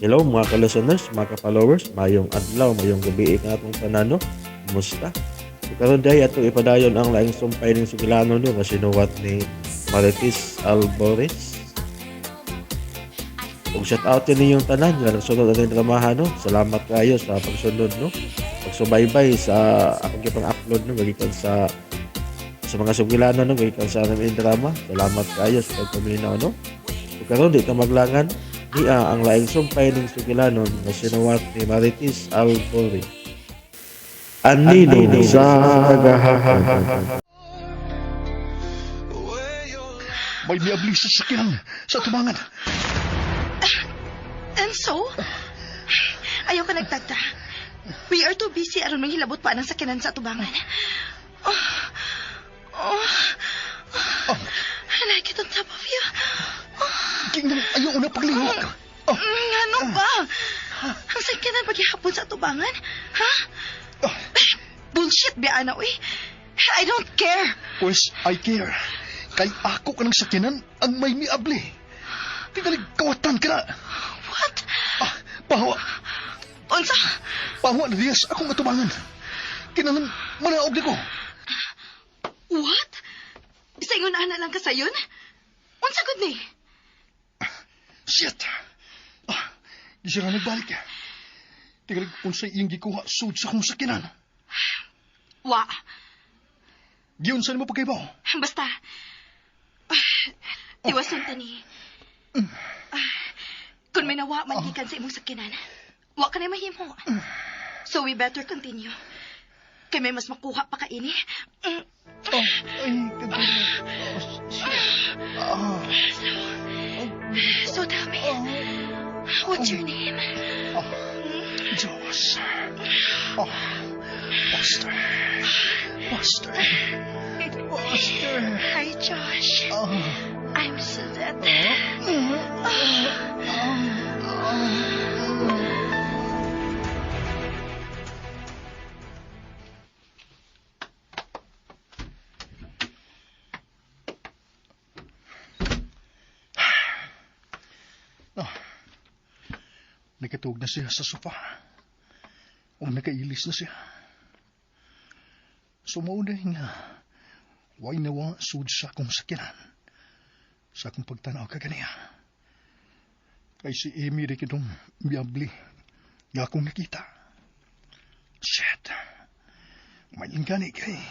Hello mga ka-listeners, mga ka-followers, mayong adlaw, mayong gabi nga atong tanan, no? Kumusta? So, karon day atong ipadayon ang laing sumpay ning sugilano, no, nga sinuwat ni Marites Albores. Ug shout out din ninyong tanan nga nagsunod aning dramahan, no. Salamat kayo sa pagsunod, no. Pagsubaybay sa akong gipang upload, no, gikan sa mga sugilano, no, gikan sa aming drama. Salamat kayo sa pagpaminaw, no. Ug karon di ta maglangan niya ang laing sumpay ning sugilanon nga sinuwat ni Marites Albores. Anino sa kagahapon. May miabli sa sakyanan sa tumangan. And so? Ayaw ka nagtagta. We are too busy aron manghilabot pa ng sakyanan sa atubangan. Oh, oh, oh. I like it on top of you. Tingnan, ayaw na paglihok. Oh, Ano ba? Ang sakyanan paghihapon sa atubangan? Ha? Ah. Bullshit, biana, uy. I don't care. Pues, I care. Kay ako ka ng sakyanan ang may miabli. Tingalig kawatan ka na. What? Ah, pahawa. Unsa? Pahawa na diyas akong atubangan. Kinalan, manaog na ko. What? Sa ingon ana lang ka sayon? Unsa gud ni? Shit! Ah, di siya na nagbalik. Tingalig unsay iyang gikuha sud sa akong sakyanan. Wa. Giunsa nimo pagkaibaw? Basta. Tiwason ta ni. Kung may nawa man gikan sa imong sakyanan, wa ka na mahimo. So we better continue. Kay may mas makuha pa kaini. Oh, ay, kagano. Oh, shit. Ah, So tell me, what's your name? Oh, Josh. Oh, Buster. Buster. Buster. Hi, Josh. Oh. I'm Suzette. Oh. Nakatug na siya sa sofa. O nakailis na siya. Sumuuna nga, way nawa sud sa akong sakyanan. Sa akong pagtanaw kaganiya. Kay si Amy rin kitong miyabli nga akong nakita. Shit! May ingani kay.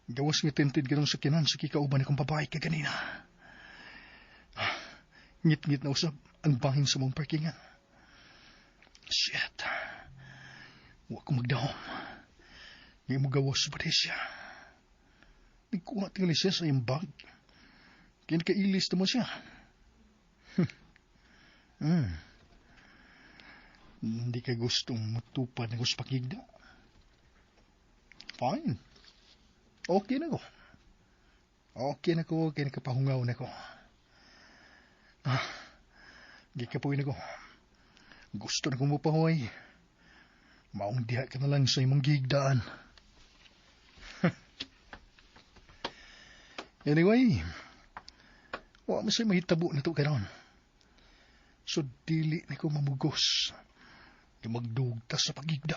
Gawas nga tinted ganong sakyanan sa kikauban akong babae kaganina. Ngit-ngit na usab ang bahin sa mong parkingan. Shit. Wa ko magdahom. Ngay mo gawas ba di siya? Nagkuha tingali siya sa iyang bag. Kaya nakailis naman siya. Hindi ka gustong matupad ng gusto pakigda. Fine. Okay na ko. Okay na ko, kaya nakapahungaw na ko. Ah, gikapoy na ko. Gusto na kong mapahuway. Maong diha ka na lang sa imong gigdaan. Anyway, wa man say mahitabo na to karon. So dili na ko mamugos. Nga magdugta sa pagigda.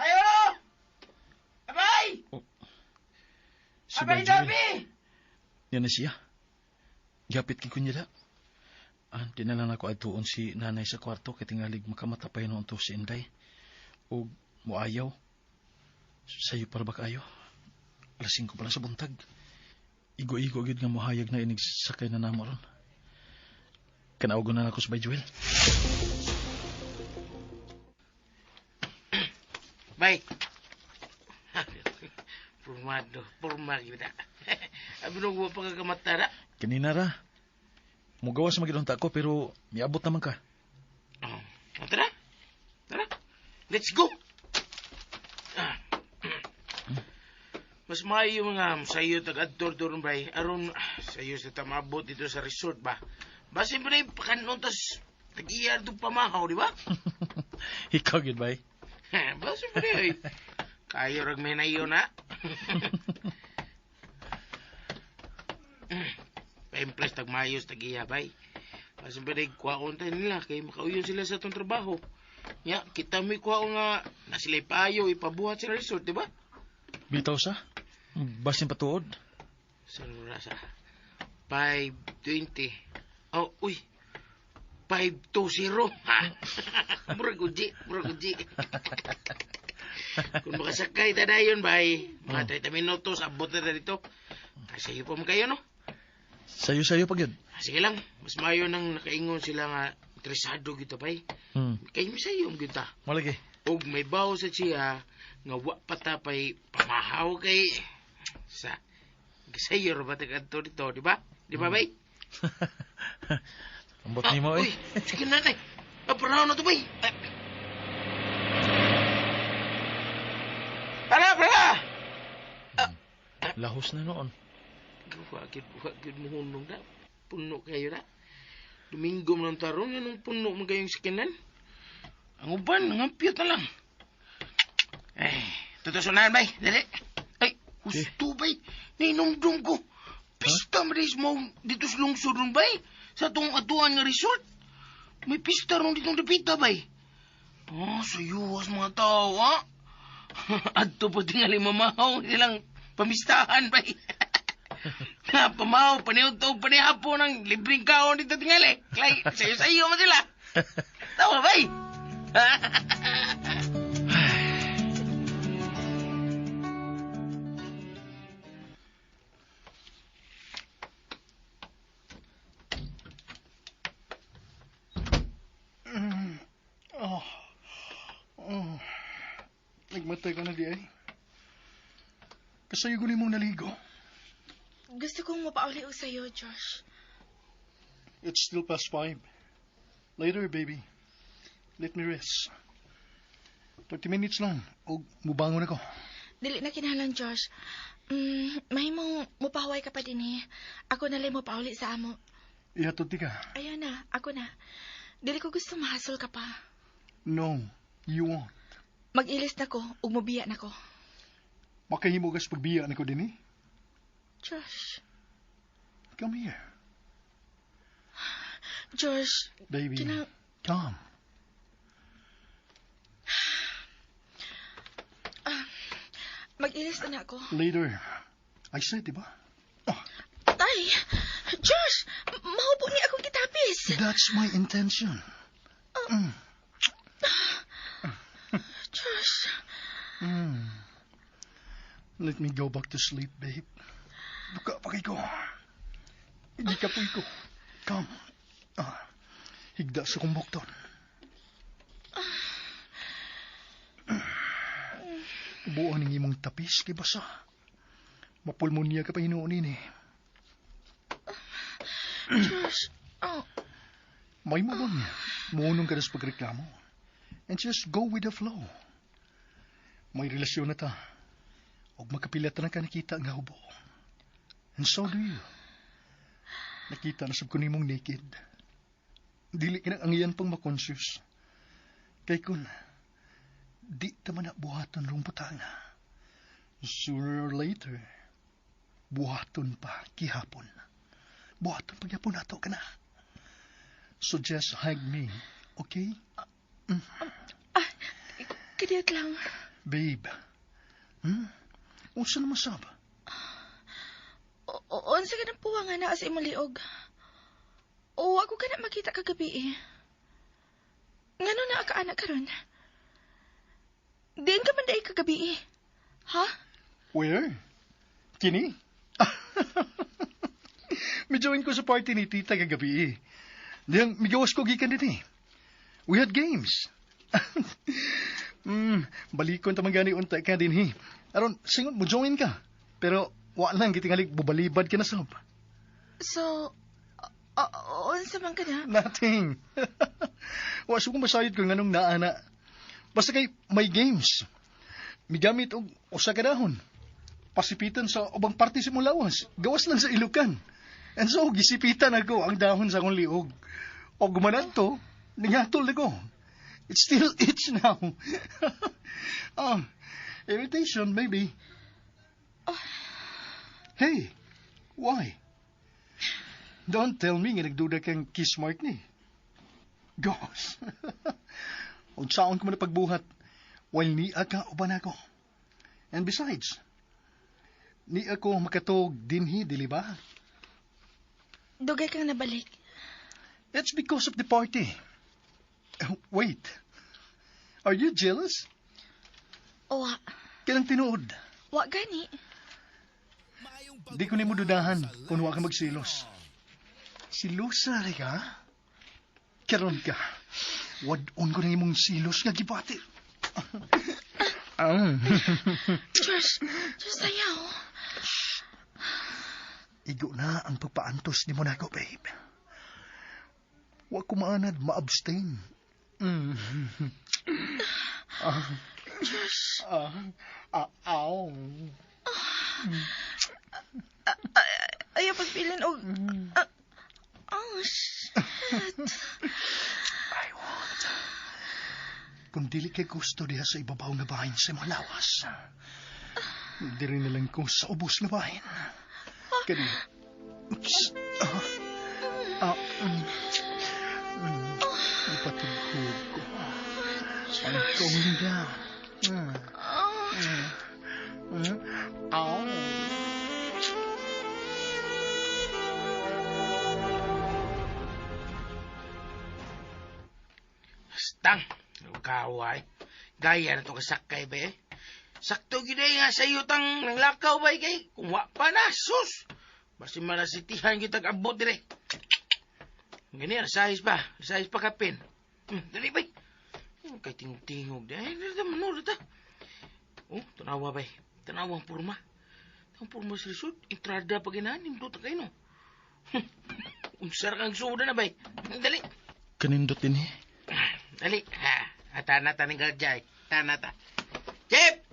Ayo! Abay! Si Abay, Marjorie. Dobby! Yan na siya. Gapit kay kunya da. Ah, dinala na ko adtuon si nanay sa kwarto kay tingalig makamata pa noon to si Inday. Og muayaw. Sayo para ba kaayo? 5:00 pa lang sa buntag. Igo-igo gyud nga mohayag na inig sakay na namo ron. Kanawgon na nako si Bay Joel. Bay! Formado, formal yun na. Abi nung wa pa kakamata na. Kanina ra. Mugawas magidunta ko pero miabot naman ka. Oh, tara. Tara. Let's go. Ah. Mas maayo mga sayo tag-adtor doon bay. Aron sayo sa tamabot dito sa resort ba. Basin pa na yung pakanon tas tag-iyar doon pamahaw, di ba? Ikaw gyud bay. Basin pa na yun. Kayo rag may nayo na. Maka-impress tag maayos tag iya, bay. Basin pa kuwaon tayo nila kay makauyon sila sa atong trabaho. Nya, kita may kuwaon nga na sila ipayo, ipabuhat sa resort, di ba? Bitaw sa? Basin patuod. Sa oras ah? 5:20. Oh, uy. 5:20. Ha? Murag uji, murag uji. Kung makasakay ta dayon, bay. Mga 30 minutos, abot na dito. Ay, sayo pa man kayo, no? Sayo-sayo pa gyud. Ah, sige lang, mas mayo nang nakaingon sila nga interesado gyud ta, bay. Kay misayo gyud ta. Malagi. Og may bawo sa siya nga wa pa ta pay pamahaw kay sa sayo ra ba ta kadto dito, di ba? Di ba, bay? Ambot nimo Uy, eh. sige na, nay. Ah, panahon na to, bay. Ay. Tara, tara! Lahos na noon. Wa gyud mohunong na. Puno kayo na. Domingo man ang tarong, anong puno man kayong sakinan? Ang uban, nangampiyot na lang. Eh, tutusunan, bay. Dali. Ay, husto, bay. Nainumdum ko. Pista man mo dito sa lungsod ron, bay. Sa atong atuan nga resort. May pista ron ditong dapita, bay. Oh, sayuwas mga tao, ha? Adto pa tingali mamahaw silang pamistahan, bay. Nga, pamahaw, paniudto, panihapon ng libreng kaon dito tingali. Klay, sayo-sayo man sila. Tawa, bay. Oh. Oh. Nagmatay ka na di ay. Kasayo ko nimong naligo. Gusto kong mapauli og sayo, Josh. It's still past 5. Later, baby. Let me rest. 30 minutes lang. Og mubangon ako. Dili na kinahanglan, Josh. Mahimong mupahuway ka pa din eh. Ako na lang mopauli sa amo. Ihatod ti ka. Ayaw na, ako na. Dili ko gusto mahasol ka pa. No, you won't. Mag-ilis na ko, ug mobiya na ko. Makahimo kas pagbiya nako din eh. Josh. Come here. Josh, Baby. Come. Mag-ilis na ako. Later. I said, di ba? Oh, Tay! Josh! Mahubo ni akong gitapis! that's my intention. Josh! Let me go back to sleep, babe. Duka pa kay ko. Gikapoy ko. Come. Ah, higda sa kong bukton. Buo ning imong tapis kay basa. Mapulmonya ka pa hinuon nini. Josh! Oh, May mo bang muunong ka na sa pagreklamo. And just go with the flow. May relasyon na ta. Og makapilat na ka nakita nga hubo. And so do you. Nakita na sab ko nimong naked. Dili ka na ang iyan pang makonscious. Kay kun, di ta man na buhaton rong butang. Sooner or later, buhaton pa gihapon. Buhaton pa gihapon nato ka na. So just hug me, okay? Ah, kadiyot lang. Babe. Unsa naman sab? Unsa ka ng puwa nga naa sa imong liog? O, ako ka na makita kagabi eh. Ngano na ka anak karon? Diin ka man dai kagabi eh. Ha? Where? Kini? Mijoin ko sa party ni tita kagabi eh. Diyang migawas ko gikan din eh. We had games. Balikon ta man gani unta ka din he. Aron, singon mo join ka. Pero wa lang gitingali bubalibad ka na sab. So, unsa man ka na? Nothing. Wa ko masayod ko nganong naana. Basta kay may games. Migamit og usa ka dahon. Pasipitan sa ubang parte sa imong lawas. Gawas lang sa ilukan. And so, gisipitan ako ang dahon sa akong liog. O gumanan to, ningatol ko. It still itch now. Irritation, maybe. Hey, why? Don't tell me nga nagduda kang kiss mark ni. Gosh. Unsaon ko man na pagbuhat while niya ka uban ako. And besides, ni ako makatog dinhi, dili ba? Dugay kang nabalik. It's because of the party. Wait. Are you jealous? Wa. Kanang tinuod. Wa gani. Di ko nimo dudahan kung wa ka magsilos. Silosa rin ka? Karon ka. Wad-on ko ng imong silos nga gibati. Ah. Josh, Josh, sayaw. Igo na ang pagpaantos ni Monaco, babe. Wa ko maanad ma-abstain. Ah. Josh. Ah, ah, aw. Ayaw pagpilin og... Ah, oh, shit. I want. Kung dili kay gusto diha sa ibabaw nga bahin sa imong lawas, diri na lang ko sa ubos nga bahin. Kani, oops. Ah, ah, Ipatugtog ko. I'm going down. Oh. Ow. Stang, kaway. Gaya na to kasakay ba eh. Sakto gid eh nga sa iyo tang nanglakaw ba kay kung wa pa na sus. Basi marasitihan kita abot dire. Gani size pa, size pa kapin. Dali bay. Kay tingog-tingog di. Ay, dali ta manur ta. Oh, tanawa bay. Tanawa ang purma. Ang purma sa lisod, entrada pa ginahan, nindot kayo no. Unsar kang suda na bay. Dali. Kanindot din eh. Dali. Ha, tana ta ning galjay. Tana ta. Chip!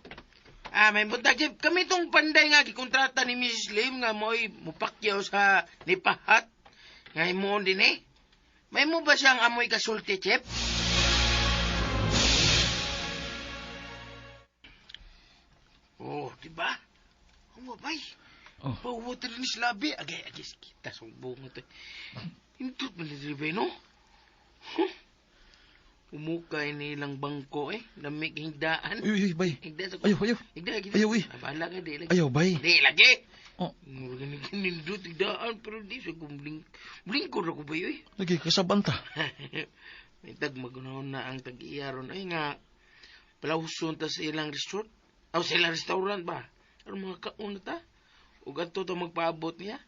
Ah, may buntag, Chip. Kami tong panday nga gikontrata ni Mrs. Lim nga mo'y mupakyaw sa nipahat. Nga himuon din eh. May mo ba siyang amoy kasulti, Chip? Oh, di ba? Ang babay. Oh. Pawot rin ni Slabi. Agay, agay, kita sa bungo to. Hintut man ni no? Huh? Umukay nilang bangko eh. Lamig higdaan. Uy, uy, bay. Higda sa Ayaw, ayaw. Higda, higda. Ayaw, eh. Ay, bahala ka, di lagi. Ayaw, bay. Di lagi. Oh. Mura ni nindot higdaan pero di sa kumling. Blingkod ako ba yun eh. Lagi, kasaban ta. May tag magunahon na ang tag-iyaron. Ay nga, palawson ta sa ilang resort. O sa ilang restaurant ba? Ano mga kaon na ta? O ganito ta magpaabot niya?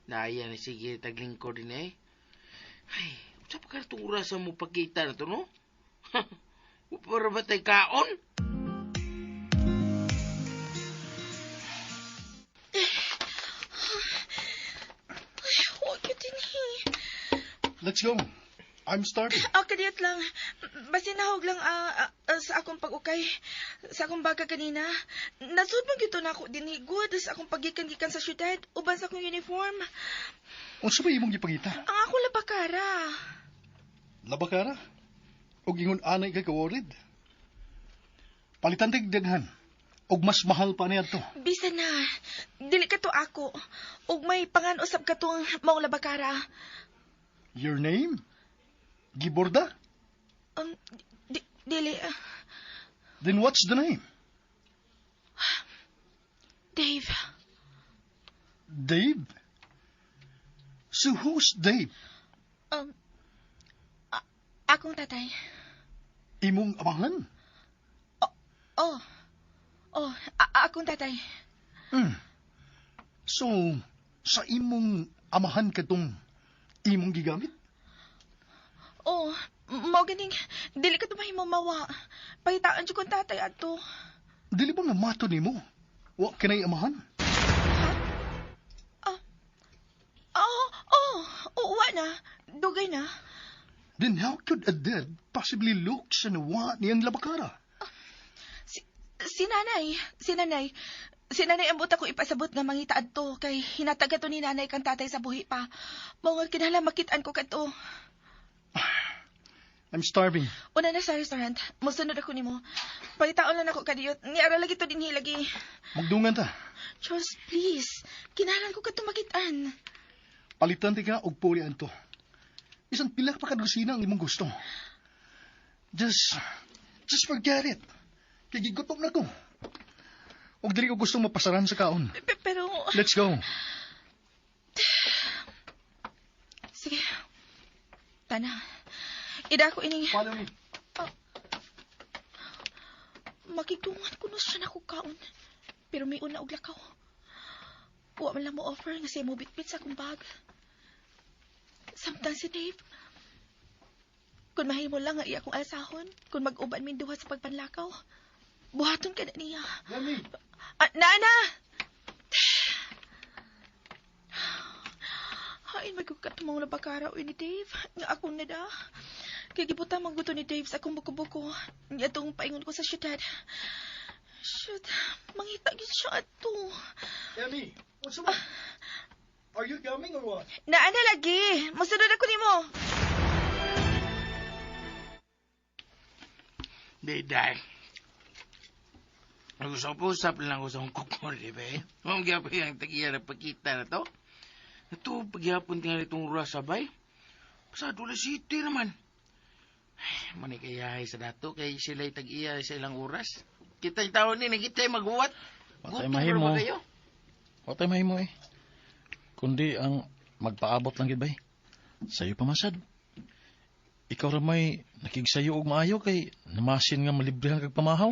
Naya ni sige taglingkod din eh. Ay, sa pa ka oras mo pakita na to, no? Para ba tayo kaon? Ay, wa gyud dinhi. Let's go. I'm starving. Ah, kadiyot lang. Basin nahog lang sa akong pag-ukay. Sa akong baga kanina. Nasud man gyud to nako dinhi good sa akong pagikan-gikan sa syudad uban sa akong uniform. Unsa ba imong gipangita? Ang akong labakara. Labakara? Og ingon anay kay ka-worried? Palitan tig daghan. Og mas mahal pa niya to. Bisa na. Dili ka to ako. Ug may pangan-usab ka tong maong labakara. Your name? Giborda? Dili. Then what's the name? Dave. Dave? So who's Dave? Akong tatay. Imong amahan? Oh. Oh, akong tatay. So, sa imong amahan katong imong gigamit? Oh, mao ganing dili ka to mahimo mawa. Pahitaan jud kong tatay adto. Dili ba nga mato nimo? Wa kanay amahan? Oh, oh, wa na. Dugay na. Then how could a dead possibly look sa nawa niyang labakara? Si nanay, si nanay. Si nanay ang buta ko ipasabot nga mangita adto kay hinataga to ni nanay kang tatay sa buhi pa. Mao nga kinahanglan makit-an ko kadto. I'm starving. Una na sa restaurant. Mosunod ako nimo. Pangitaon lang ako kadiyot. Niara lagi to dinhi lagi. Magdungan ta. Charles, please. Kinahanglan ko kadto makit-an. Palitan ti ka og puli anto. Bisan pila pa ka dosina ang imong gusto. Just forget it. Kay gigutom na ko. Og dili ko gustong mapasaran sa kaon. Pero, Let's go. Sige. Tana. Ida ko ining. Follow me. Makigtungan ko no siya na kaon. Pero may una og lakaw. Wa man lang mo offer nga siya mo bitbit sa akong bag. Samtang si Dave. Kung mahimo lang nga iya akong alsahon, kung mag-uban min duha sa pagpanlakaw, buhaton ka na niya. Mami. Ah, Nana! Hain magkakatumong na bakara ni Dave. Nga ako na da. Kay gibuta man guto ni Dave sa akong buko-buko. Nga atong paingon ko sa syudad. Shoot, mangita gyud siya ato. Emmy, what's up? Are you coming or what? Naana lagi. Mosunod ako nimo. Di, dahil. Nag-usap-usap lang ako sa akong kukol, di ba eh? Ma'am, gyapon yung tagiya na pagkita na to. Ito, pagyapon tingali itong sabay. Pasado na city naman. Ay, manay kayahay sa dato, kay sila'y tag-iya sa ilang oras. Kita yung tao ni, nakita yung maghuwat. Watay Gutom mahimo. ra ba kayo? Watay mahimo eh. Kundi ang magpaabot lang gid bay. Sayo pa masad. Ikaw ra may nakigsayo og maayo kay namasin nga malibrehan kag pamahaw.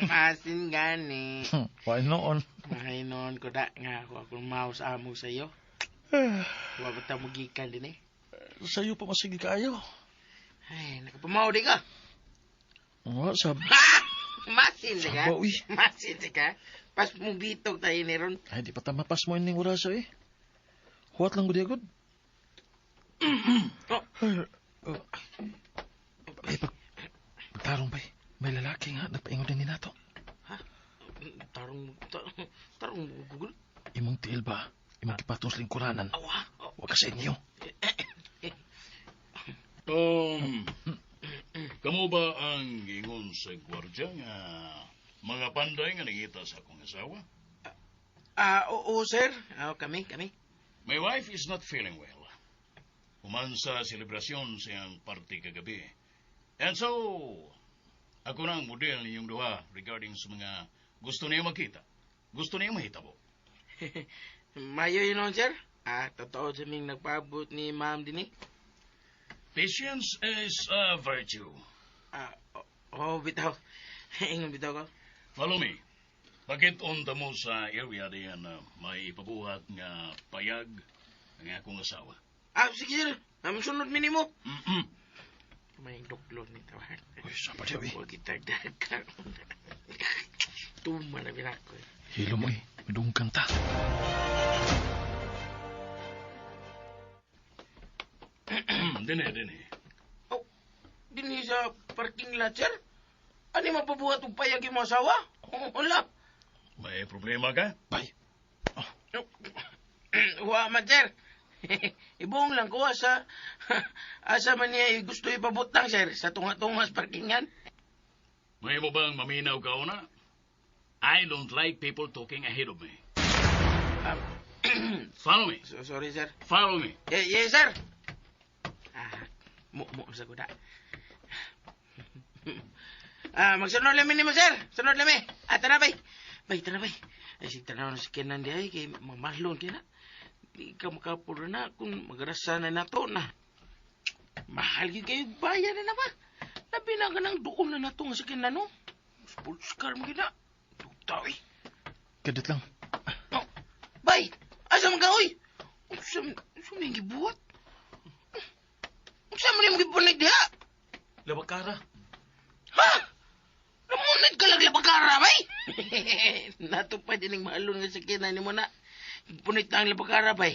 Masin gani. Why noon? Ay, noon ko da nga ako akong mouse amo sa iyo. Wa ba ta mo gikan din eh? Sayo pa masige kaayo. Ay, nakapamaw di ka. Wa sab. Ha! Masin di ka. Saba, uy. Masin di ka. Pas mo bitog tayo ni ron. Ay di pa ta mapas mo ining orasa eh. Huwat lang gud agad. Oh. Ay pagtarong bay. May lalaki nga nagpaingon din ni nato. Tarong, tarong Google. Imong tiil ba? Imong gipatong sa lingkuranan. Awa. Oh. Wa ka sa inyo. Kamo ba ang ingon sa gwardya nga mga panday nga nangita sa akong asawa? Ah, oo, sir. Ah, kami, kami. My wife is not feeling well. Human sa selebrasyon sa iyang party kagabi. And so, ako na ang model ninyong duha regarding sa mga gusto niya makita. Gusto niya mahitabo. Mayo yun noon, sir. Ah, totoo sa ming nagpaabot ni ma'am din eh. Patience is a virtue. Ah, oh, bitaw. Ingon bitaw ko. Follow me. Bakit unta mo sa area diyan na may ipabuhat nga payag ang akong asawa? Ah, sige, sir. Sunod minimo. Mm-mm. May duklon ni tawag. Uy, saba diya eh. Huwag itagdag ka. Tuma na binako eh. Hilo mo eh. Madungkan ta. Dine, dine. Oh, dinhi sa parking lot, sir? Ano mapabuhat og payag yung asawa? Oh, wala. May problema ka? Bay. Oh, wa man, sir. Ibuong lang ko asa asa man niya gusto ipabutang, sir, sa tunga-tunga sa parkingan. May mo bang maminaw ka una? I don't like people talking ahead of me. Follow me. So, sorry, sir. Follow me. Yeah, yes, sir. Ah, mo mo sa kuda. Ah, magsunod lang mi nimo, sir. Sunod lang mi. Ah, tara bay. Bay, tara bay. Ay, sig tanaw na si Kenan di ay kay mamahlon kay na. Di ka makapuro na kung magrasa na nato na. Mahal gyud kayo bayan na na ba? Labi na ka nang duol na nato nga sa Kenan no. Sports car mo gyud na. Tutaw eh. Kadit lang. Oh, bay, asa man ka oy? Unsa man gibuhat? Unsa man imong gipunit diha? Labakara. Ha? Namunit ka lang labakara, bay? Natupad din ang mahalon nga sakyanan ni mo na. Punit na ang labakara, bay.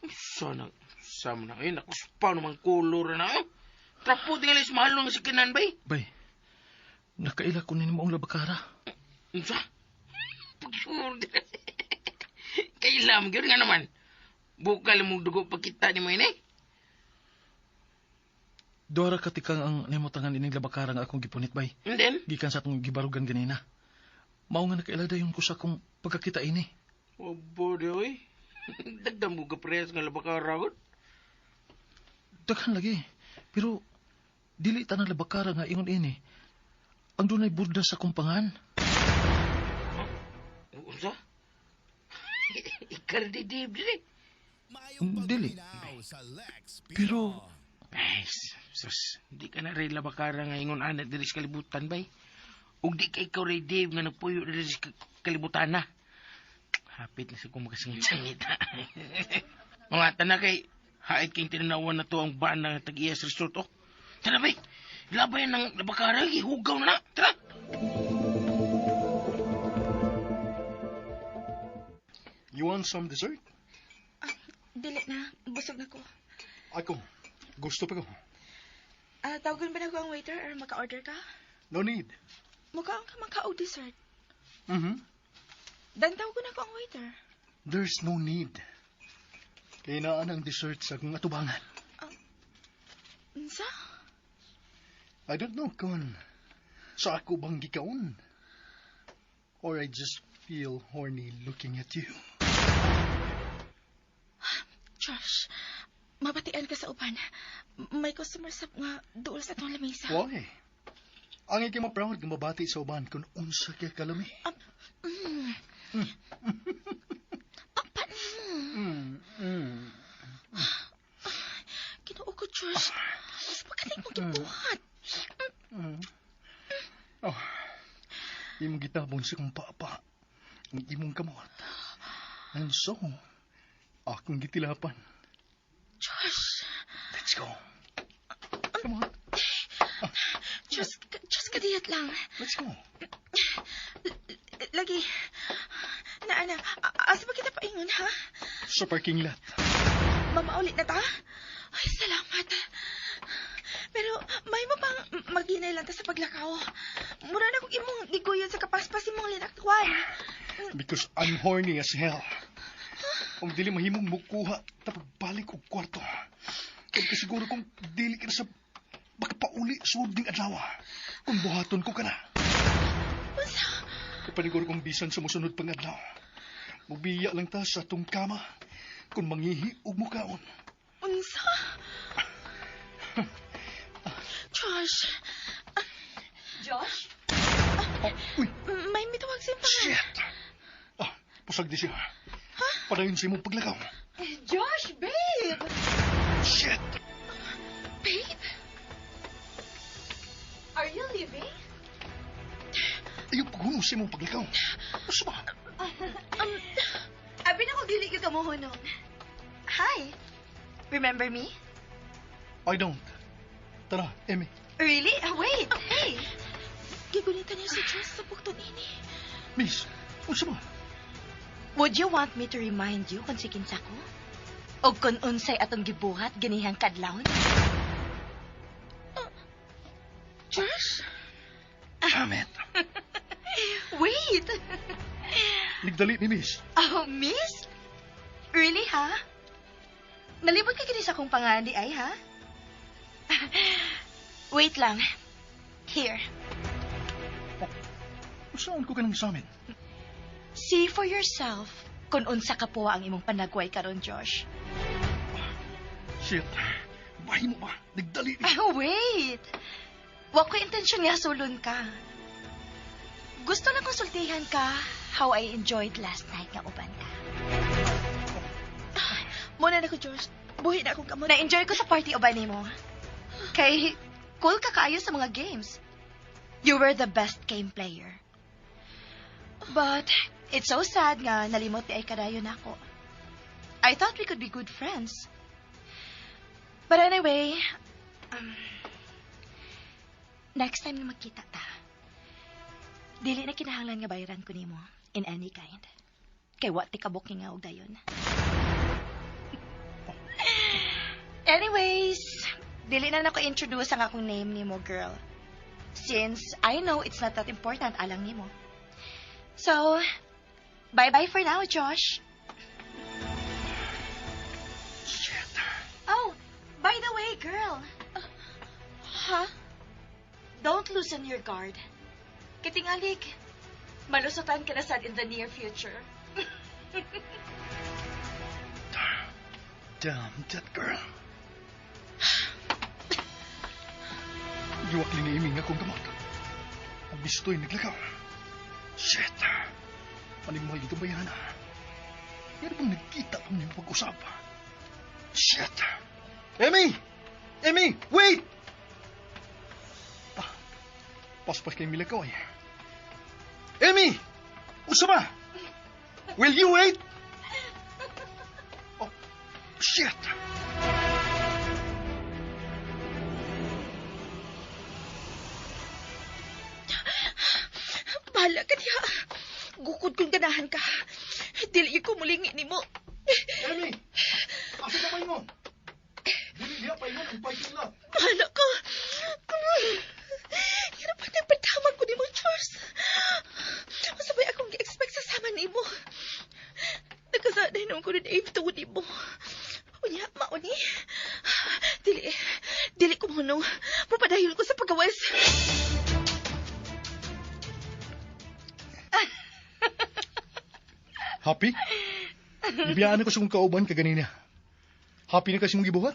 Unsa na, unsa man na, ay, nakuspa naman kulor na, oh. Trapo tingali sa mahalon nga sakyanan, bay. Bay. Nakaila ko nimo ang labakara. Unsa? Pagsuod. Kailam, gyud nga naman. Bukal mong dugo pagkita ni mo ini. Duha ra ka tikang ang nimutangan ining labakara nga akong gipunit bay. And then, Gikan sa akong gibarugan ganina. Mao nga nakaila dayon ko sa akong pagkakita ini. Obo di, oy. Dagdan mo kaprehas nga labakara gud. Daghan lagi. Pero dili tanang labakara nga ingon ini. Ang dunay burda sa kumpangan. Unsa? Ikaw di Dave dili. Dili. Pero Ay, sus, di ka na rin labakara nga ingon ana diri sa kalibutan bay. Ug di ka ikaw rin Dave nga nagpuyo diri sa kalibutan na. Hapit na sa kong makasangit-sangit. Mga tanan kay hait kayong tinanawan na to ang baan ng tag-iyas resort oh. Tara bay, labay ng labakara, gihugaw na. Tara! You want some dessert? Ah, dili na. Busog na ko. Ako, gusto pa ko. Ah, tawagan ba na ko ang waiter or maka-order ka? No need. Mukha ang ka dessert. Mhm. Dan tawagan na ko ang waiter. There's no need. Kaya naan ang dessert sa akong atubangan. Unsa? I don't know kung sa ako bang gikaon. Or I just feel horny looking at you. Josh, mabatian ka sa uban. May customer sa nga duol sa atong lamesa. Why? Ang ikay ma-proud nga mabati sa uban kung unsa kay kalami. Papa mo. Ginoo ko, Josh. Pagkating mong gibuhat. Oh, imong gitabon sa kong papa. Ang imong kamot. And so, akong gitilapan. Josh, Let's go. Come on, Josh, Josh, kadiyot lang. Let's go. Lagi. Na, ana, asa ba kita paingon, ha? Sa parking lot. Mamaulit na ta? Ay, salamat. Pero may mo pang maghinay lang ta sa paglakaw. Mura na kong imong giguyon sa kapaspas imong linakwan. Because I'm horny as hell. Kung dili mahimong mukuha, tapagbalik og kwarto. Kung kasiguro kung dili ka na sa baka pauli sud ning adlaw. Kung buhaton ko ka na. Unsa? Kapaniguro kong bisan sa musunod pang adlaw. Mubiya lang ta sa atong kama kung mangihi og mukaon. Unsa? Josh, Josh? Oh, uy, may mitawag sa pangalan. Shit! Ah, pusag di siya. Padayon sa imong paglakaw. Josh, babe! Shit! Babe? Are you leaving? Ayaw paghunong sa imong paglakaw. Asa ba? Abi na ko dili gyud ka mohunong. Hi. Remember me? I don't. Tara, Emmy. Really? Ah, wait. Hey. Gigunitan niya si Josh sa bukton ini. Miss, unsa ba? Would you want me to remind you kung si kinsa ko? O kung unsay atong gibuhat ganihang kadlawon? Josh? Damn it. Wait! Nigdali ni Miss. Oh, miss? Really, ha? Nalibot ka gini sa akong pangalan di ay, ha? Wait lang. Here. Unsaon ko kanang samin? See for yourself kung unsa ka puwa ang imong panagway karon, Josh. Shit. Bahin mo ba? Nagdali ni. Ah, wait! Wa ko intensyon nga sulon ka. Gusto na konsultihan ka how I enjoyed last night nga uban ka. Ah, muna na ko, Josh. Buhi na akong kamot. Na-enjoy ko sa party uban nimo. Kay cool ka kaayo sa mga games. You were the best game player. But it's so sad nga nalimot di ay kadayon nako. I thought we could be good friends. But anyway, next time na magkita ta, dili na kinahanglan nga bayaran ko nimo in any kind. Kay wa ti kabuking nga og dayon. Anyways, dili na nako introduce ang akong name nimo, girl. Since I know it's not that important alang nimo. So, bye-bye for now, Josh. Shit. Oh, by the way, girl. Huh? Don't loosen your guard. Kitingalik, malusutan ka na sad in the near future. Damn that girl. Giwakli ni Amy nga akong kamot. Ug bistoy naglakaw. Shit. Animal ito ba yan? Pero bang nagkita kami ng pag-usap? Shit! Amy! Amy! Wait! Ah, paspas kay milakaw eh. Amy! Usa ba? Will you wait? Oh, shit! Bahala ka diha. Gukod kong ganahan ka. Dili ko mulingi nimo. Amy! Asa ka paingon? Dili diha paingon ang parking lot. Bahala ka. Hirap pa nagpatamag ko nimo, Charles. Masabay akong gi-expect sa sama nimo. Nagkasanay noon ko rin Eve tungod nimo. Unya, mauni. Dili, dili ko mo Mapadayon ko sa pagawas. Happy? Gibiyaan ko sa kong kauban kaganina. Happy na kasi mong gibuhat?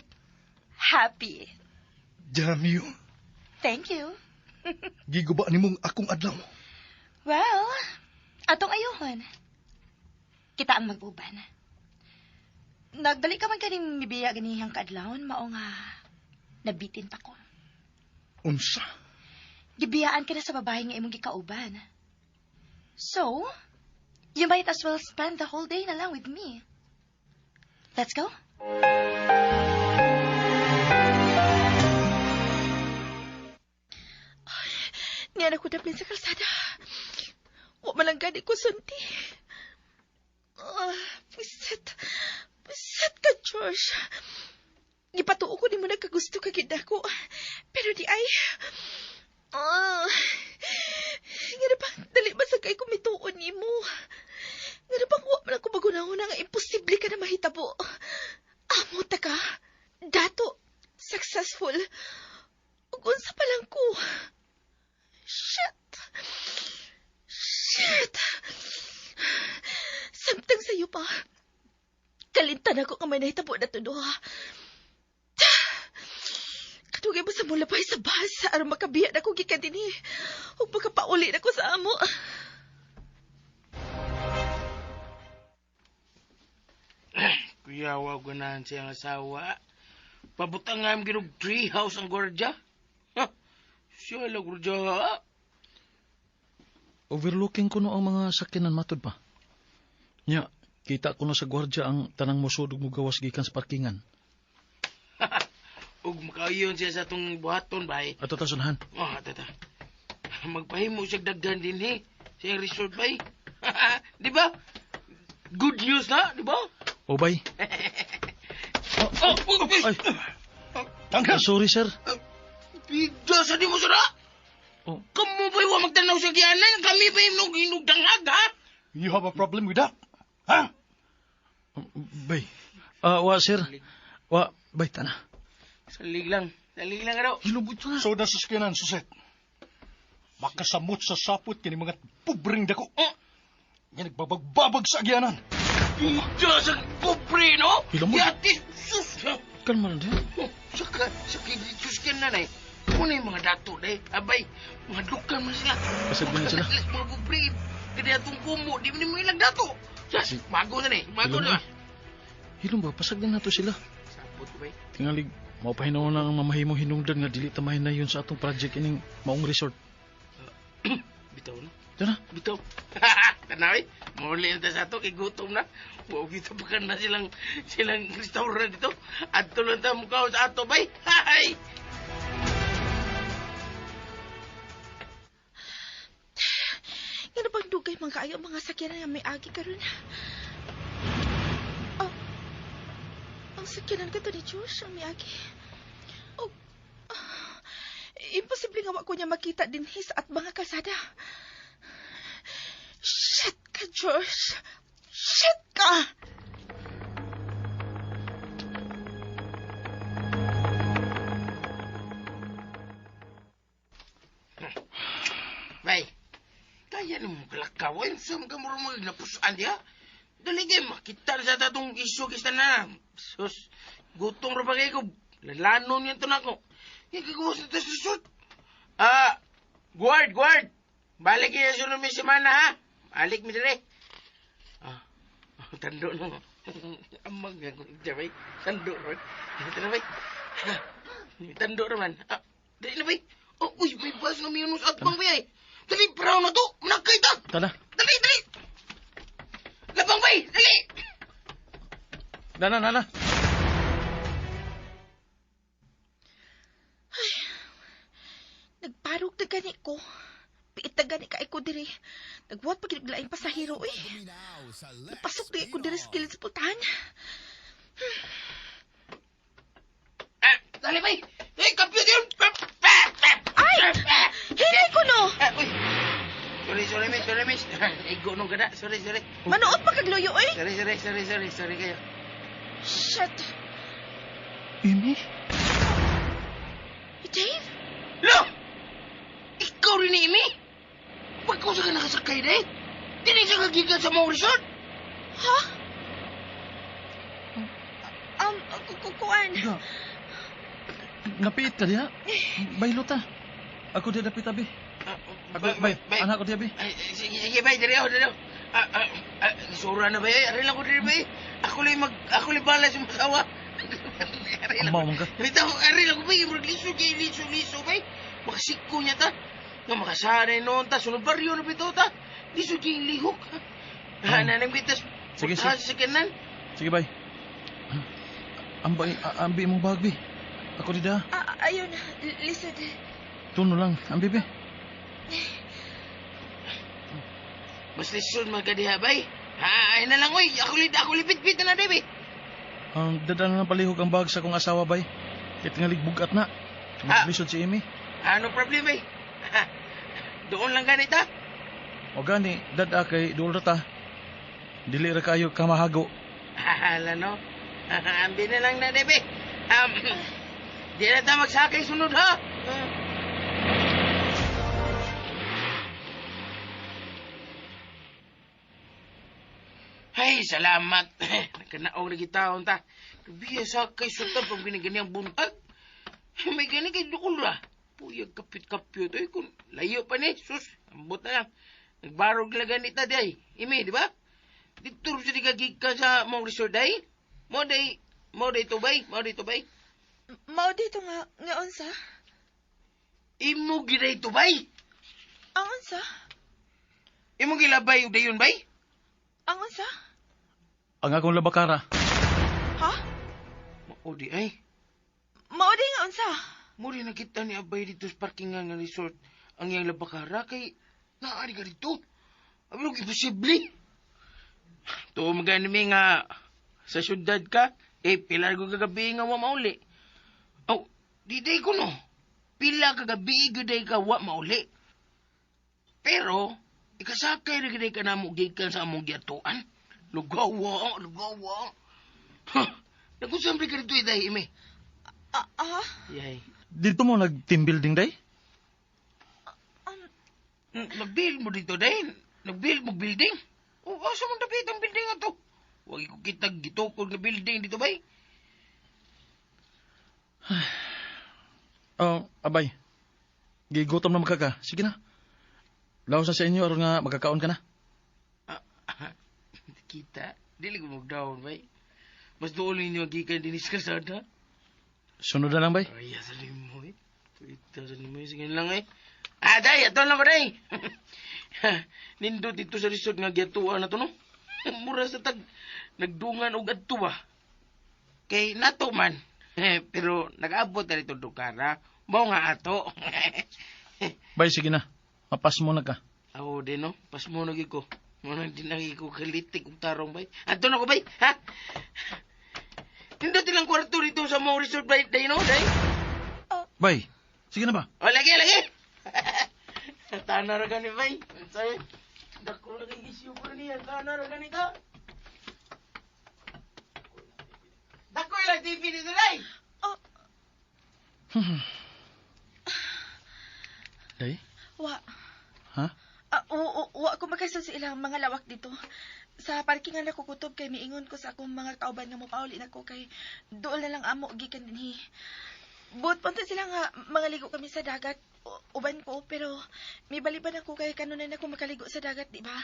Happy. Damn you. Thank you. Giguba ni mong akong adlaw. Well, atong ayuhon. Kita ang mag-uban. Nagdali ka man kaning mibiya ganihang kaadlawon, mao nga nabitin pa ko. Unsa? Gibiyaan ka na sa babae nga imong gikauban. So, you might as well spend the whole day na lang with me. Let's go. Niya na ko dapin sa kalsada. Wa man lang gani ko sunti. Ah, puset. Puset ka, George. Gipatuo ko nimo nagkagusto ka gid ako. Pero di ay... Ah, nga na bang dali ba sa kay kumituon nimo? Nga na bang wa man ako magunahon nga imposible ka na mahitabo. Amo ta ka. Dato, successful. Ug unsa pa lang ko. Shit. Shit. Samtang sayo pa. Kalintan ako kamay nahitabo na to duha. Katugay mo sa mulapay sa bus aron makabiya na ko gikan dinhi. Ug makapauli na ko sa amo. Kuya, wa ganahan siyang asawa. Pabutang nga yung ginog treehouse ang gwardya. Ha? Siya lang gwardya, ha? Overlooking ko no ang mga sakyanan matod pa. Nya, kita ko na sa gwardya ang tanang musod ug mugawas gikan sa parkingan. Ug makauyon siya sa atong buhaton, bay. Ato ta sunahan. Oh, tata. Magpahimo siya daghan din, he. Sa iyang resort, bay. Di ba? Good news na, di ba? O bay. Oh, oh, Ay, Tangka! sorry sir. Bigda sa di mo sura. Oh. Kamu ba'y wa magtanaw sa giyanan? Kami ba'y inugdanghag, ha? You have a problem with that? Ha? Bay. Ah, wa sir. Wa, bay tana. Salig lang. Salig lang, ano? Hilubot na. So na sa sakyanan, Suset. Makasamot sa sapot kini mga pobreng dako. Oh. Nga nagbabagbabag sa agyanan. Bigda sa pobre, no? Hilomod. Yati, sus. Kalma lang din. Oh, saka, sus ka na, eh. Muna yung mga dato, day. Abay, mga lukan man sila. Pasag na sila. Mga pobre, kaya itong kumo, di mo ilang dato. Sus, mago na, eh. Mago na. Hilom ba, pasag na nato sila. Sapot ko, bay. Tingalig, maupahinaw na ang mamahimo hinungdan nga dili tamahin na yun sa atong project ining maong resort. Bitaw na. Tara. Bitaw. Tanaw eh. Mauli na ta sa ato, kay gutom na. Wow, kita pa ka na silang, silang restaurant dito. At tulong ta mukha sa ato, bay. Hi! Nga na bang dugay man kaayo ang mga sakyanan nga may agi karon? Oh, ang sakyanan ka to ni Josh ang may agi. Oh, ah, imposible nga wa ko niya makita dinhi sa at mga kalsada. Shit ka, Josh. Shit ka! Bay, kaya na mo kalakawan sa mga murong mga napusuan diya. Dali kay makita na sa tatong isyo kista na. Sus, gutom ra ba kayo ko? Lalanon yan to na ako. Ikaguwas na to sa resort. Ah, guard, guard. Balik kayo sa sunod may semana, ha? Balik mi dire. Ah, tando no. Amag nga ko bay. Tando ron. Tara bay. Tando raman. Ah, dali na bay. Oh, uy, may bus na miyunus at bang bay. Dali, brown na to. Manakay ta. Tala. Dali, dali. Labang bay, dali. Nana, nana. Nagparog na gani ko. Piit na gani ka ko diri. Nagbuhat pa gid laing pasahero eh. Napasok di ko diri sa kilid sa pultahan. Ah, dali bay. Dali, computer. Ay! Hinay ko no! Ah, uy. Sorry, sorry, miss, sorry, miss. Igo nung gana. Sorry, sorry. Manuot pa kagluyo eh. Sorry, sorry, sorry, sorry, sorry kayo. Shit. Amy? Dave? Lo! Ikaw rin ni Amy? Pagkaw sa ka nakasakay na eh. Dili siya kagigan sa mga resort. Ha? Kukuan. Ga. Napiit ka diha? Baylo ta. Ako di dapit abi. Ah, Ako, bay. Anak ko di abi. Ay, sige, sige, bay. Dali ako, dali ako. Ah, ah, ah, sura na ba eh? Aray lang ko dali ba eh? Ako lang mag, ako lang bala sa masawa. Aray lang. Amaw man ka. Bitaw, aray lang ko ba eh. Murag liso kay liso, liso ba eh? Makasiko niya ta. Nga makasanay noon ta. Sunod baryo na bitaw ta. Liso kay lihok. Ha, nanang bitas. Sige, Puntahan sige. sa kanan. Sige, bay. Ambay, ambi mong bag, bi. Ako di da. Ah, ayun, listen. Tuno lang. Ambi, bi. Mas lisod magkadiha, bay. Ha, ay na lang, oy. Ako li, ako li, bit-bit na na, bay. Ang dada na lang palihog ang bag sa kong asawa, bay. Kaya tingalig bugat na. Maglisod si Amy. Ano problema, bay? Doon lang ganit, ha? O gani, dada kay duol ra ta. Dili ra kayo kamahago. Hala, no? Ambi na lang na, bay. Di na ta magsakay sunod, ha? Ay, salamat. Nakanaog na kita, ta. Biya sakay sultan pag binigyan buntag. May gani kay duol ra. Puyag kapit-kapit. Ay, kung layo pa ni. Sus, ambot na lang. Nagbarog lang ganita di ay. Imi, di ba? Dito sa di ka sa mong resort ay. Mo day, mo day tubay, mo day tubay. Mao dito nga, nga unsa? Imo giday tubay. Ang unsa? Imo gilabay og dayon bay. Ang unsa? Ang akong labakara. Ha? Mao di ay. Mao di nga unsa? Mo di nakita ni Abay dito sa parkingan nga resort ang iyang labakara kay naari ka dito. Abi imposible. Tuo magani mi nga sa syudad ka, eh pilar ko kagabi nga wa mauli. Oh, di day ko no. Pila kagabi gyud day ka wa mauli. Pero ikasakay ra gyud ka namo gikan sa among giatuan. Lugawa, lugawa. Ha, nagusam ka dito day imi. Ah, ah? Yay. Dito mo nag-team building day? Nag-build mo dito day. Nag-build mo building. O, asa mo dapit ang building ato? Wag ko kita gitukod nga building dito bay. Oh, abay. Gigutom na magkaka. Sige na. Laos na sa inyo aron nga magkakaon ka na. Ah, kita. Dili ko mag-down bay. Mas doon ninyo gikan dinis kalsada. Sunod na lang, bay. Ay, sa limo eh. Ito sa limo eh. Sige lang eh. Ah, day, ato lang ko day. Nindot dito sa resort nga giatuan na to no. Mura sa tag nagdungan og adto ba. Kay nato man. Pero nag-abot na rito dukara. Mao nga ato. Bay, sige na. Mapas mo na ka. Aw, di no. Pas mo na ko. Mo na din na ko kalitik og tarong bay. Adto na ko bay. Ha? Nindot ilang kwarto dito sa mo resort bay day no, day. Bay, sige na ba? O, lagi, lagi. Tana ra gani bay. Say, dako na kay gisyo ko niya. Tana ra gani ka. Dako ilang TV dito day. Oh, Day? wa. Ha? Ah, wa ko makaisod sa ilang mga lawak dito. Sa parkingan ako kutob kay miingon ko sa akong mga kauban nga mopauli nako kay dool na lang amo gikan dinhi. Buot punta sila nga mga ligo kami sa dagat. Uban ko pero may baliban ako kay kanunan ako makaligo sa dagat, di ba?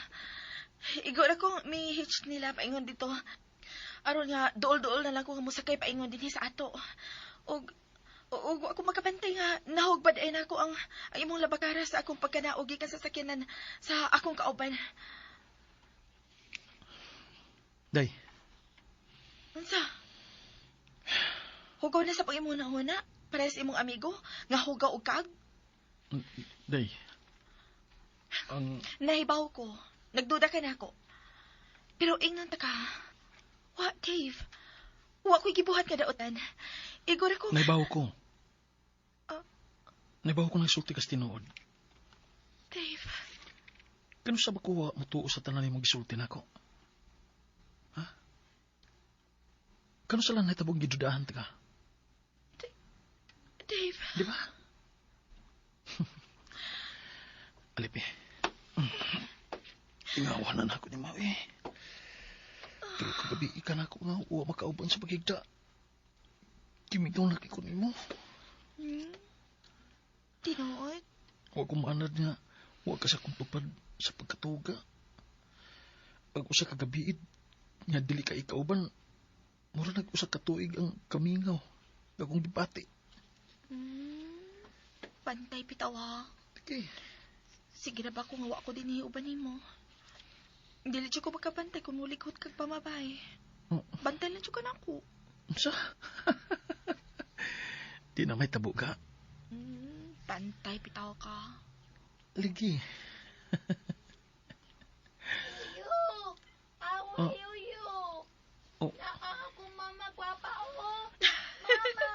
Igo ra ko mi hitch nila paingon dito. Aron nga duol-duol na lang ko nga mosakay paingon dinhi sa ato. Og og ako makabantay nga nahugbad ay nako ang imong labakara sa akong pagkanaog gikan sa sakyanan sa akong kauban. Day, Unsa? Hugaw na sa pag-imong huna para sa imong amigo nga hugaw og kag? Day. Ang Nahibaw ko. Nagduda ka na ako. Pero ingnan ta ka. Wa, Dave. Wa ko'y gibuhat nga daotan. Igor ako. Naibaw ko. Ah. Naibaw ko nagsulti kas tinuod. Dave. Kano sa ba ko wa mutuo sa tanan nimong gisulti nako? Ha? Kano sa lang nahitabong gidudahan ta ka? Dave. Di ba? Alipi. Ingawa na nako ni Maui. Pero kagabi ka na ako nga uwa makauban sa paghigda. Kimingaw na ko nimo. Tinuod? Wa ko maanad nga wa ka sa akong tupad sa pagkatuga. Ag usa ka gabiid nga dili ka ikauban, mura nag usa ka tuig ang kamingaw akong gibati. Pantay bitaw ha. Okay. Sige na ba kung wa ko dinhi uban nimo? Dili jud ko makabantay kung mulighot kag pamabay. Oh. Bantay lang jud ka nako. Unsa? Di na may tabo ka. Pantay bitaw ka. Ligi. Yuyo! Awo, Oh. yuyo! Oh. Naa ako, mama, gwapa, oh! Mama!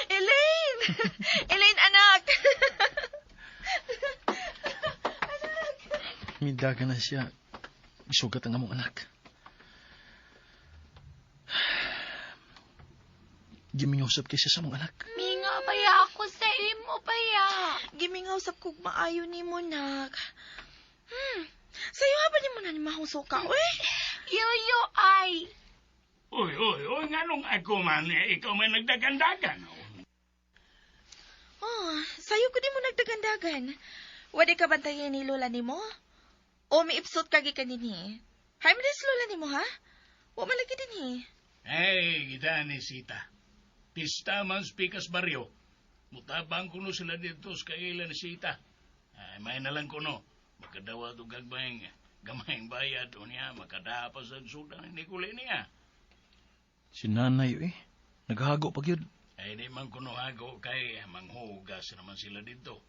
Elaine! Elaine, anak! Midaga na siya. Isugat ang among anak. Gimingaw sab kay siya sa among anak. Mingaw baya ako sa imo baya. Gimingaw sab kog maayo nimo, nak. Sayo ha ba nimo na ni mahong suka, uy? Yuyo ay! Uy, uy, uy, nganong ako man, eh, ikaw may nagdagandagan. Oh. Oh, sayo ko di mo nagdagandagan. Wadi ka bantayan ni lola nimo? O miipsot ka gikan dinhi? Hay mo lola nimo ha? Wa man lagi dinhi. Ay, kita ni Sita. Pista man sa Pikas Barrio. Mutabang kuno sila dito sa kaila ni Sita. Ay, may na lang kuno. Makadawa to gagmayng gamayng bayad o niya, makadapa sa sudan ni kuli niya. Si nanay eh. Naghago pag yun. Ay, di man kuno hago kay manghugas naman sila dito.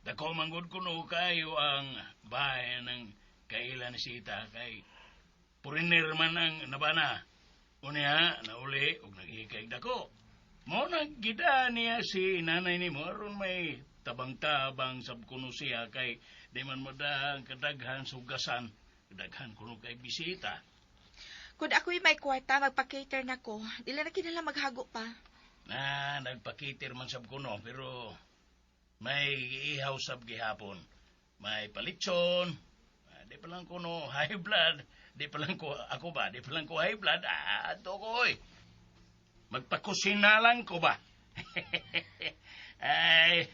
Dako manggod kuno kayo ang bahay ng kaila ni Sita kay puriner man ang nabana. Unya, nauli og naghikay dako. Mo nagkita niya si nanay ni mo aron may tabang-tabang sab kuno siya kay di man madahang kadaghan sugasan. Kadaghan kuno kay bisita. Kung ako'y may kwarta, magpa-cater na ko. Dili na kinahanglan maghago pa. Na nagpakitir man sab kuno pero may ihaw sab gihapon. May palitson. Ah, di pa lang kuno high blood. Di pa lang ko ako ba? Di pa lang ko high blood. Ah, ato ko oy. Magpakusina lang ko ba? Ay,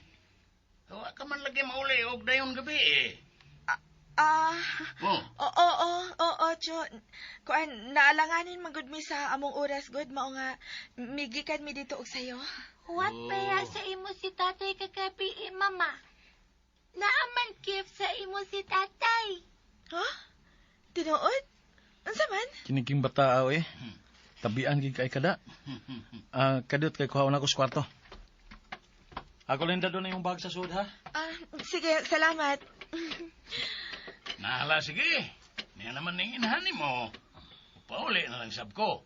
wa ka man lagi mauli og dayon gabi eh. Ah, Oh, oo, oo, oo, Cho. Kuan, naalanganin man gud mi sa among oras gud mao nga migikan mi dito og sayo. What Oh. baya sa imo si tatay kagabi, eh, mama? Naaman gift sa imo si tatay. Ha? Tinuod? Unsa man? Kiniking bata eh. Tabian gid kay kada. Ah, kadot kay kuhaon ako sa kwarto. Ako lang doon na yung bag sa sud ha. Ah, sige, salamat. Nahala sige. Niya naman ning inahan mo. Pauli na lang sab ko.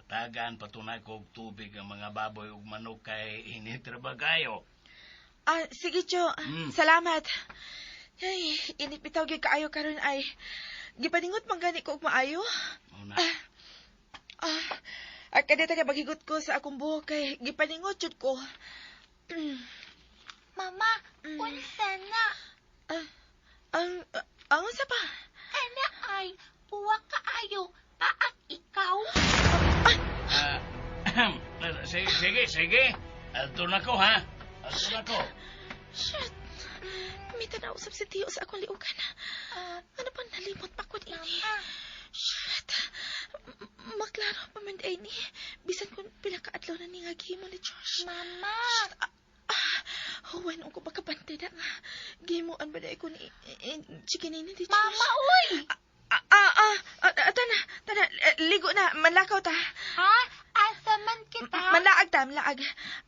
Tagaan patunay ko og tubig ang mga baboy ug manok kay init ra ba kayo. Ah, sige, Cho. Salamat. Ay, init bitaw gyud kaayo karon ay. Gipaningot man gani ko og maayo. Mao na. Ah, at kadto kay maghigot ko sa akong buhok kay gipaningot jud ko. Mama, unsa na? Ah, ang unsa pa? Kana ay, Puwak kaayo. Paak ikaw. Ah, sige, sige, sige. Adto na ko, ha? Adto na ko. Shit. May tanaw usab si Tio sa akong liugan. Ano pa nalimot pa ko ini? Shit. Maklaro pa man ay ni. Bisan kung pila ka adlaw na ni nga gihimo ni Josh. Mama. Shit. Huwan ko makabante na nga. Gimuan ba na ko ni chikinini ni Josh? Mama, uy! Tana, tana, ligo na, manlakaw ta. Ha? Asa man kita? Manlaag ta, manlaag.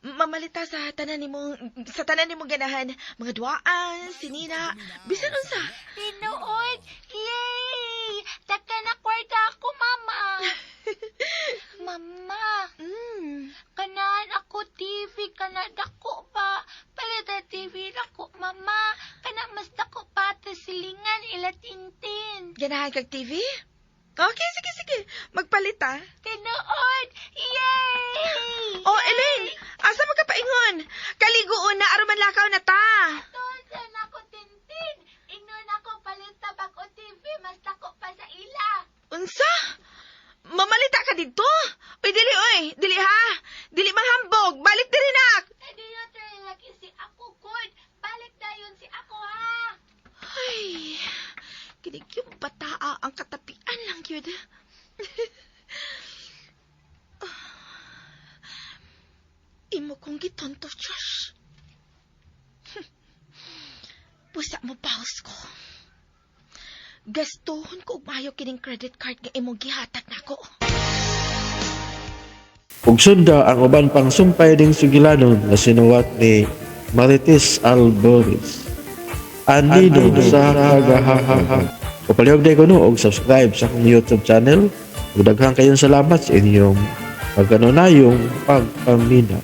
Mamalita sa tanan nimong ganahan, mga duaan, sinina, bisan unsa. Tinuod! Yay! Taka na kwarta ako, mama. Mama, kanaan ako TV, kana dako pa. Palit ang TV dako, mama. Kana mas dako pa ta silingan ila Tintin. Ganahan kag TV? Okay, sige, sige. Magpalit ta. Tinuod! Yay! Oh, Elaine, asa mo ka paingon? Kaliguon na aron manlakaw na ta. Tuon ako, Tintin. Ingnon ako palit ta bag-o TV, mas dako pa sa ila. Unsa? Mamalita ka didto? Uy, dili oy, dili ha. Dili mahambog, balik diri nak. Kadiyo lagi si ako good. Balik dayon si ako ha. Ay, kinig yung bataa ang katapian lang yun. Imo kong gitonto, Josh. Pusa mo baos ko. Gastuhon ko og maayo kining credit card nga imong gihatag nako. Ug sunda ang uban pang sumpay ding sugilanon nga sinuwat ni Marites Alboris. Anino sa kagahapon. Palihog day kuno og subscribe sa akong YouTube channel. Ug daghang kayong salamat sa inyong pagkanunayong pagpaminaw.